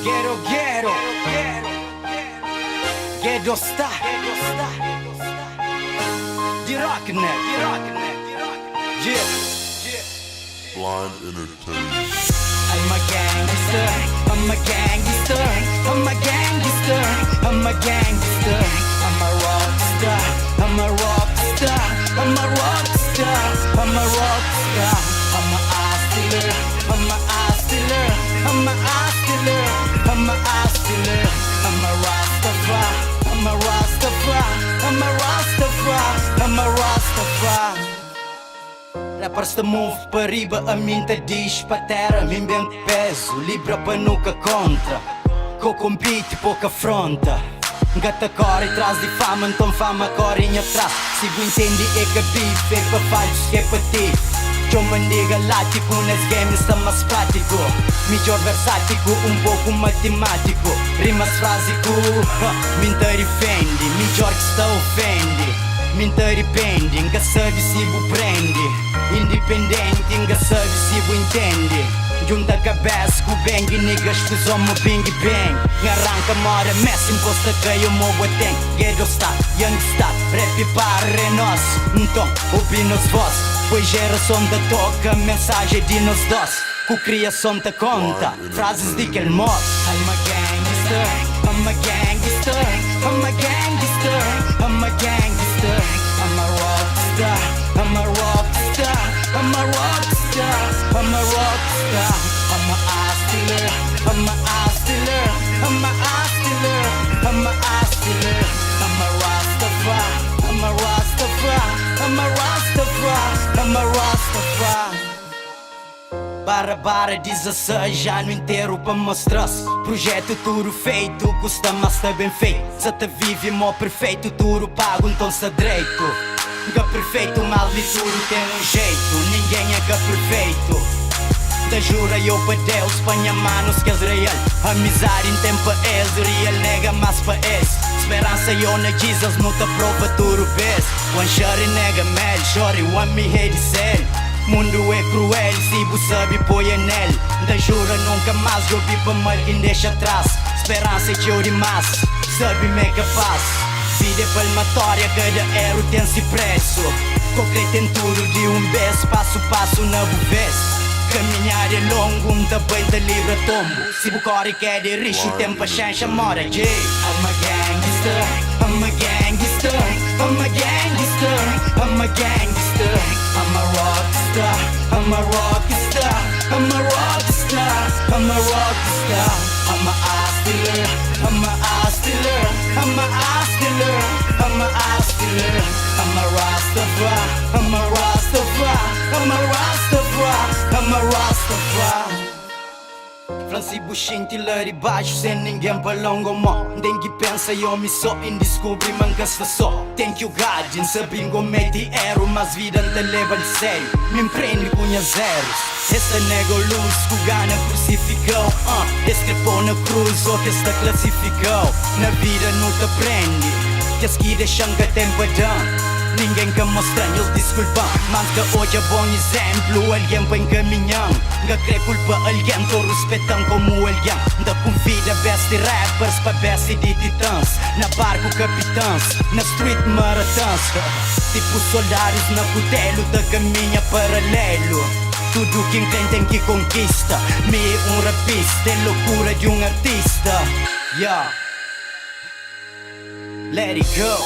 Ghetto ghetto Ghetto star Di rock net Yeah. Blind Entertainment. I'm a gangster, I'm a gangster, I'm a gangster, I'm a gangster, I'm a rock star, I'm a rock star, I'm a rock star, I'm a rock star, I'm a hustler, I'm a hustler, I'm a hustler, I'm a hustler, I'm a Rastafari, I'm a Rastafari, I'm a Rastafari, I'm a Rastafari. Rappers ta move pa riba, a mim ta diz pa terra. Mim bem peso, libra pa nunca contra. Co compete, pouca afronta. Gata corre atrás de fama, então fama corre em atrás. Se bu entende, é que beef, é pa falsos, que é pa ti. Chama nigga lático, nesse game está mais prático. Melhor versático, um pouco matemático. Rimas frásico, me defende. Melhor que está ofende. Me arrepende, nunca sabe se bu prende. Independente, nunca sabe se bu entende. Junta cabeça com bang, niggas fusão bing bang. Arranca mora, Messi imposta caiu, mo tem. Ghetto star, young star, rap para é nosso. Então, ouvi nos voz. Pois geração da toca, mensagem de nós dois. Com criação da conta, frases de que moço. I'm a gangster, I'm a gangster, I'm a gangster, I'm a gangster, I'm a rock star, I'm a rock star, I'm a rock star, I'm a rock star, I'm a hustler, I'm a hustler, I'm a hustler, I'm a hustler, I'm a Rastafari, I'm a Rastafari, I'm a Rastafari, I'm a Rastafari. Barra barra 16 ano inteiro pa mostrar-se. Projeto tudo feito, custa mas tá bem feito. Se te vive mó perfeito, tudo pago, então se direito. Nunca perfeito, mal de tudo tem um jeito. Ninguém é que perfeito. Te jura eu pa Deus, panha manos que és real. Amizade em tempo és real, nega mas pa és. Esperança eu na Jesus, não te prova tudo vez. One shot nega mel, shorty one me hate sell. Mundo é cruel, se bu sabe põe anel. Da jura nunca mais eu vi pa mal quem deixa atrás. Esperança é teu demais, sabe me é capaz. Vida é palmatória, cada erro tem se preço. Concreto tem tudo de um vez, passo passo na vez. Caminhar é longo, um também te livra tombo. Se bu corre quer de rixo, tem paciência, mora J. I'm a gangster, I'm a gangster, I'm a gangster, I'm a gangster, I'm a rock star, I'm a rock star, I'm a rock star, I'm a rock star, I'm a hustler, I'm a hustler, I'm a hustler, I'm a hustler, I'm a Rastafari, I'm a Rastafari, I'm a Rastafari, I'm a Rastafari. Franci Buxinti lá de baixo sem ninguém pa longo mo. Tem que pensa e homem só em descobrir manca está só. Thank you God, em saber comete erro, mas vida não te leva a sério. Me empreende com zeros. Essa nego luz que gana crucificou. Escreveu na cruz ou que está classificou. Na vida não te aprende, que as que deixam que tem padrão. Ninguém que mostra eles desculpam. Mas que hoje é bom exemplo, alguém para encaminhar. Nga crê culpa alguém, tô respeitando como alguém. Da convida best rappers pa best de titãs. Na barco capitãs, na street maratãs. Tipo soldados na cutelo da caminha paralelo. Tudo quem tem tem que conquista. Me um rapista, é loucura de um artista. Yeah. Let it go.